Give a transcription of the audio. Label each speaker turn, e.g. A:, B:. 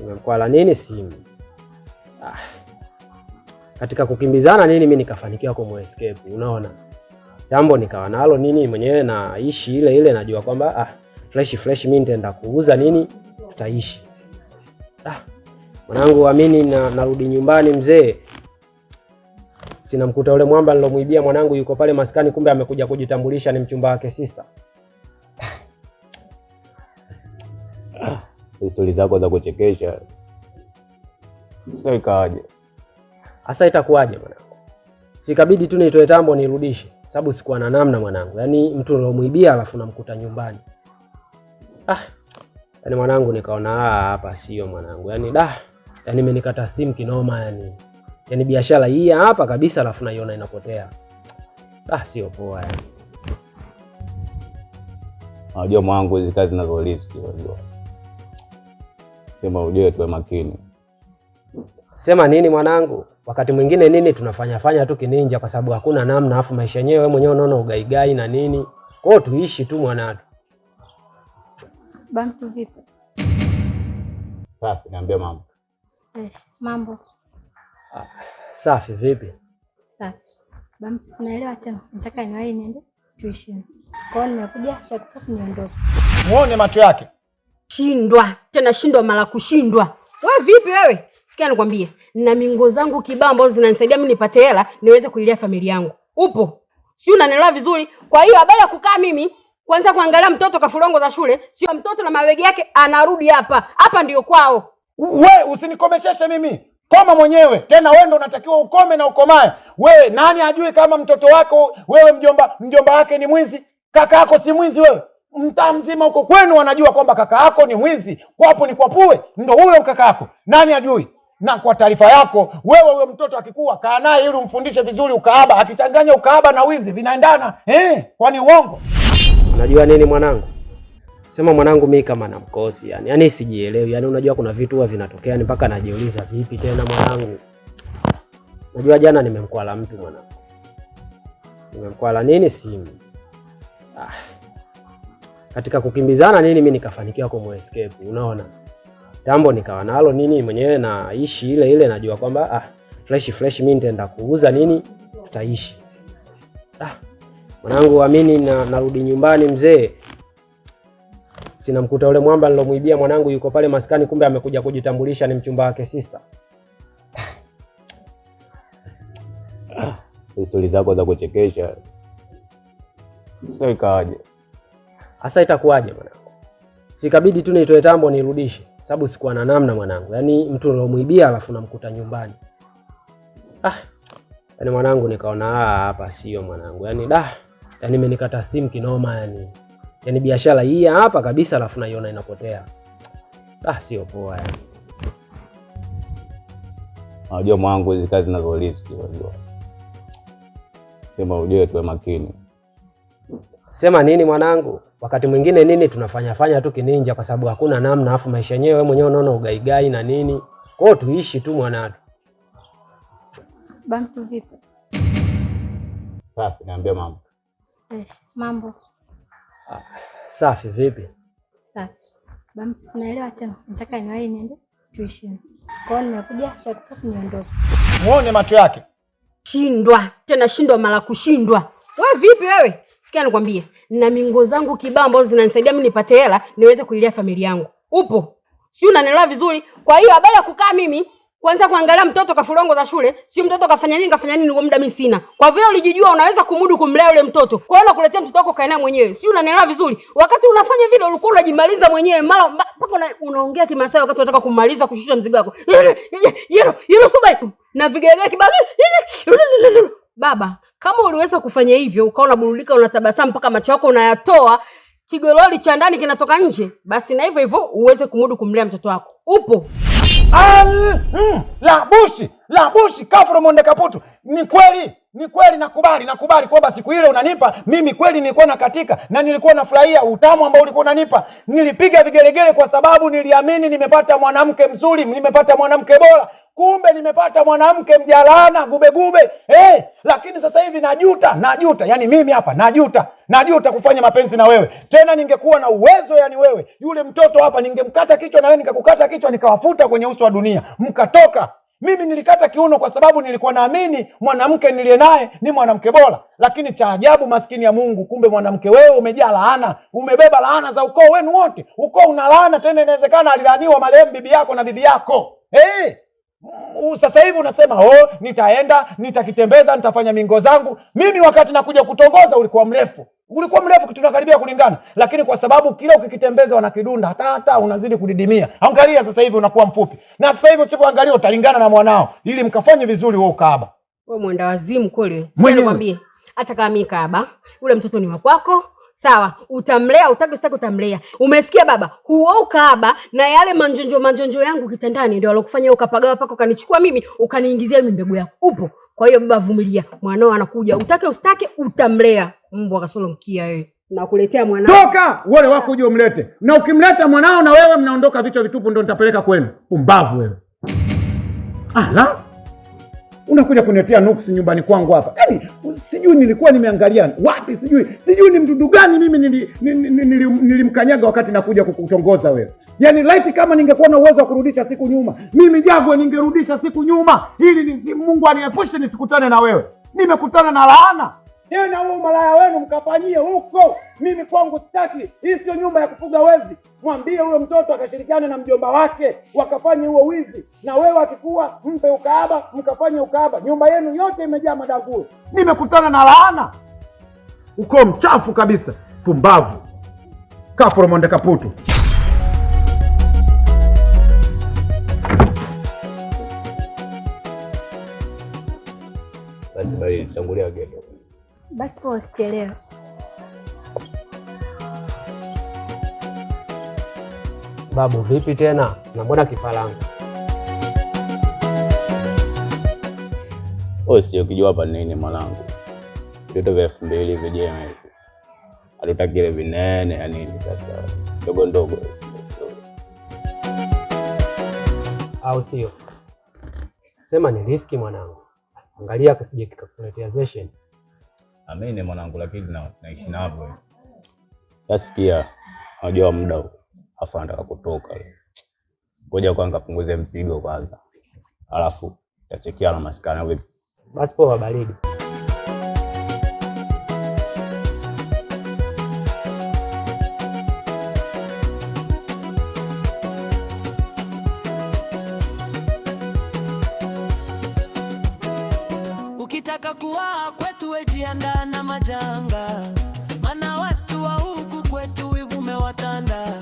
A: Nimemkwala nini simu. Ah. Katika kukimbizana nini mimi nikafanikiwa kumuescape, unaona. Tambo nikawa nalo nini mwenyewe naishi ile ile, najua kwamba fresh fresh mimi nitaenda kuuza nini tutaishi. Ah, mwanangu amini na narudi nyumbani mzee. Sinamkuta yule mwamba nilomuibia mwanangu yuko pale maskani, kumbe amekuja kujitambulisha ni mchumba wake sister.
B: Stori zako za kuchekesha. Sasa ikawaje?
A: Sasa itakuwaje mwanangu? Sikabidi tu nitoe tambo nirudishe, sababu sikuwa na namna mwanangu. Yaani mtu nilomuibia alafu namkuta nyumbani. Ah, yaani mwanangu nikaona hapa sio mwanangu. Yaani da, yaani imenikata steam kinoma yani. Yaani biashara hii hapa kabisa alafu naiona inapotea. Ah, sio poa yani.
B: Unajua mwanangu, hizi kazi zinazo risk, unajua. Sema ujue tuwe makini.
A: Sema nini mwanangu? Wakati mwingine nini tunafanya fanya tu kininja kwa sababu hakuna namna, afu maisha yenyewe wewe mwenyewe unaona ugaigai na nini. Kwa hiyo tuishi tu mwanatu.
C: Bantu vipi?
B: Safi, niambie mama.
C: Mambo.
A: Safi vipi?
C: Safi. Bamtu, sinaelewa tena. Nataka niwahi niende tuition. Kwa hiyo nimekuja chap chap niondoke.
D: Muone macho yake.
E: Shindwa tena, shindwa mara kushindwa. Wewe vipi wewe? Sikia nikwambie, na mingo zangu kibao ambazo zinanisaidia mimi nipate hela niweze kuilea familia yangu. Upo? Sio, unanielewa vizuri? Kwa hiyo habari ya kukaa mimi kwanza kuangalia mtoto kafurongo za shule, sio mtoto na mawege yake anarudi hapa. Hapa ndio kwao.
D: We usinikomesheshe mimi. Koma mwenyewe. Tena wewe ndo unatakiwa ukome na ukomae. Wewe nani ajui kama mtoto wako wewe mjomba wake ni mwizi? Kaka yako si mwizi wewe? Mtaa mzima huko kwenu wanajua kwamba kaka yako ni mwizi. Kwapo ni kwapue, ndo huyo kaka yako. Nani ajui? Na kwa taarifa yako wewe, huyo mtoto akikua kaa naye ili umfundishe vizuri ukahaba. Akichanganya ukahaba na wizi vinaendana. Kwani uongo?
A: Unajua nini mwanangu? Sema mwanangu, mimi kama namkosi yani. Yaani sijielewi. Yaani unajua kuna vitu huwa vinatokea ni mpaka najiuliza vipi tena mwanangu. Unajua jana nimemkwala mtu mwanangu. Nimemkwala nini simu. Ah. Katika kukimbizana nini mimi nikafanikiwa kumuescape, unaona. Tambo nikawa nalo nini mwenyewe naishi ile ile, najua kwamba fresh fresh mimi nitaenda kuuza nini tutaishi. Ah, mwanangu amini na narudi nyumbani mzee. Sinamkuta yule mwamba nilomuibia mwanangu yuko pale maskani, kumbe amekuja kujitambulisha ni mchumba wake sister.
B: Stori zako za kuchekesha. Sasa ikawaje?
A: Sasa itakuwaje mwanangu? Sikabidi tu nitoe tambo nirudishe, sababu sikuwa na namna mwanangu. Yaani mtu nilomuibia alafu namkuta nyumbani. Ah, yaani mwanangu nikaona hapa sio mwanangu. Yaani da, yaani imenikata steam kinoma yani. Yaani biashara hii hapa kabisa alafu naiona inapotea. Ah, sio poa yani.
B: Unajua mwanangu, hizi kazi zinazo risk, unajua. Sema ujue tuwe makini.
A: Sema nini mwanangu? Wakati mwingine nini tunafanya fanya tu kininja kwa sababu hakuna namna, afu maisha yenyewe wewe mwenyewe unaona ugaigai na nini. Kwa hiyo tuishi tu mwanatu.
C: Bantu vipi?
B: Safi, niambie mama.
C: Mambo.
A: Safi vipi?
C: Safi. Bamtu, sinaelewa tena. Nataka niwahi niende tuition. Kwa hiyo nimekuja chap chap niondoke.
D: Muone macho yake.
E: Shindwa tena, shindwa mara kushindwa. Wewe vipi wewe? Sikia nikwambie, na mingo zangu kibao ambazo zinanisaidia mimi nipate hela niweze kuilea familia yangu. Upo? Sio, unanielewa vizuri? Kwa hiyo habari ya kukaa mimi kwanza kuangalia mtoto kafurongo za shule, sio mtoto kafanya nini kafanya nini, kwa muda mimi sina. Kwa vile ulijijua unaweza kumudu kumlea yule mtoto. Kwa hiyo nakuletea mtoto wako kae naye mwenyewe. Sio, unanielewa vizuri? Wakati unafanya vile ulikuwa unajimaliza mwenyewe mara mpaka unaongea Kimasai wakati unataka kumaliza kushusha mzigo wako. Yero yero subai na vigelegele kibao. Baba, kama uliweza kufanya hivyo ukawa unaburudika unatabasamu mpaka macho yako unayatoa, kigololi cha ndani kinatoka nje, basi na hivyo hivyo uweze kumudu kumlea mtoto wako. Upo?
D: La bushi, la bushi kafro monde kaputu. Ni kweli, ni kweli, nakubali kwamba siku ile unanipa mimi kweli nilikuwa nakatika na nilikuwa nafurahia utamu ambao ulikuwa unanipa. Nilipiga vigelegele kwa sababu niliamini nimepata mwanamke mzuri, nimepata mwanamke bora. Kumbe nimepata mwanamke mjalaana gubegube. Lakini sasa hivi najuta, najuta. Yaani mimi hapa najuta, najuta kufanya mapenzi na wewe. Tena ningekuwa na uwezo, yani wewe yule mtoto hapa ningemkata kichwa na wewe nikakukata kichwa, nikawafuta kwenye uso wa dunia, mkatoka. Mimi nilikata kiuno kwa sababu nilikuwa naamini mwanamke niliye naye ni mwanamke bora, lakini cha ajabu, maskini ya Mungu, kumbe mwanamke wewe umejaa laana, umebeba laana za ukoo wenu wote. Ukoo una laana, tena inawezekana alilaaniwa marehemu bibi yako na bibi yako. Hey! Sasa hivi unasema oh, nitaenda nitakitembeza, nitafanya mingo zangu. Mimi wakati nakuja kutongoza ulikuwa mrefu, ulikuwa mrefu, tunakaribia kulingana, lakini kwa sababu kila ukikitembeza wanakidunda hata hata unazidi kudidimia. Angalia sasa hivi unakuwa mfupi, na sasa hivi usipoangalia utalingana na mwanao, ili mkafanye vizuri wewe ukahaba.
E: Wewe mwenda wazimu kweli wewe.
D: Mwenyewe.
E: Nikwambie, hata kama mimi kahaba, ule mtoto ni wa kwako. Sawa, utamlea utake usitake utamlea. Umesikia baba? Huo ukahaba na yale manjonjo manjonjo yangu kitandani ndio alokufanya ukapagawa paka ukanichukua mimi ukaniingizia mimi mbegu yako. Upo. Kwa hiyo baba, vumilia. Mwanao anakuja, utake usitake utamlea. Mbwa kasolo mkia wewe. Nakuletea mwanao.
D: Toka uone wako uje umlete, na ukimleta mwanao na wewe mnaondoka vichwa vitupu, ndo nitapeleka kwenu. Pumbavu wewe! Ala, unakuja kuniletea nuksi nyumbani kwangu hapa. Yaani sijui nilikuwa nimeangalia wapi, sijui ni mdudu gani mimi nilimkanyaga wakati nakuja kukutongoza wewe. Yaani laiti kama ningekuwa na uwezo wa kurudisha siku nyuma, mimi Jagwe ningerudisha siku nyuma ili Mungu aniepushe nisikutane na wewe. Nimekutana na laana tena. Huo umalaya wenu mkafanyie huko, mimi kwangu sitaki. Hii sio nyumba ya kufuga wezi. Mwambie huyo mtoto akashirikiane na mjomba wake wakafanye huo wizi, na wewe akikuwa mpe ukahaba, mkafanye ukahaba. Nyumba yenu yote imejaa madanguo. Nimekutana na laana, ukoo mchafu kabisa, pumbavu, kafuro monde kaputu.
B: Basi bali tangulia geto.
C: Basi poa, usichelewe.
A: Babu vipi tena? Na mbona kifaranga?
B: Wewe sio kijua hapa nini mwanangu. Vitoto vya 2000 vijema hivi. Hatutaki ile vinene ya nini sasa. Ndogo ndogo.
A: Au sio? Sema ni riski mwanangu. Angalia kasije kikakuletea session.
B: Amini mwanangu, lakini naishi navyo. Nasikia unajua muda huu. Afu anataka kutoka. Ngoja kwanza kapunguze mzigo kwanza. Alafu tachekia na maskani vipi?
A: Basi poa, baridi.
F: Ukitaka kuwa kwetu wejiandaa na majanga, maana watu wa huku kwetu wivu umewatanda.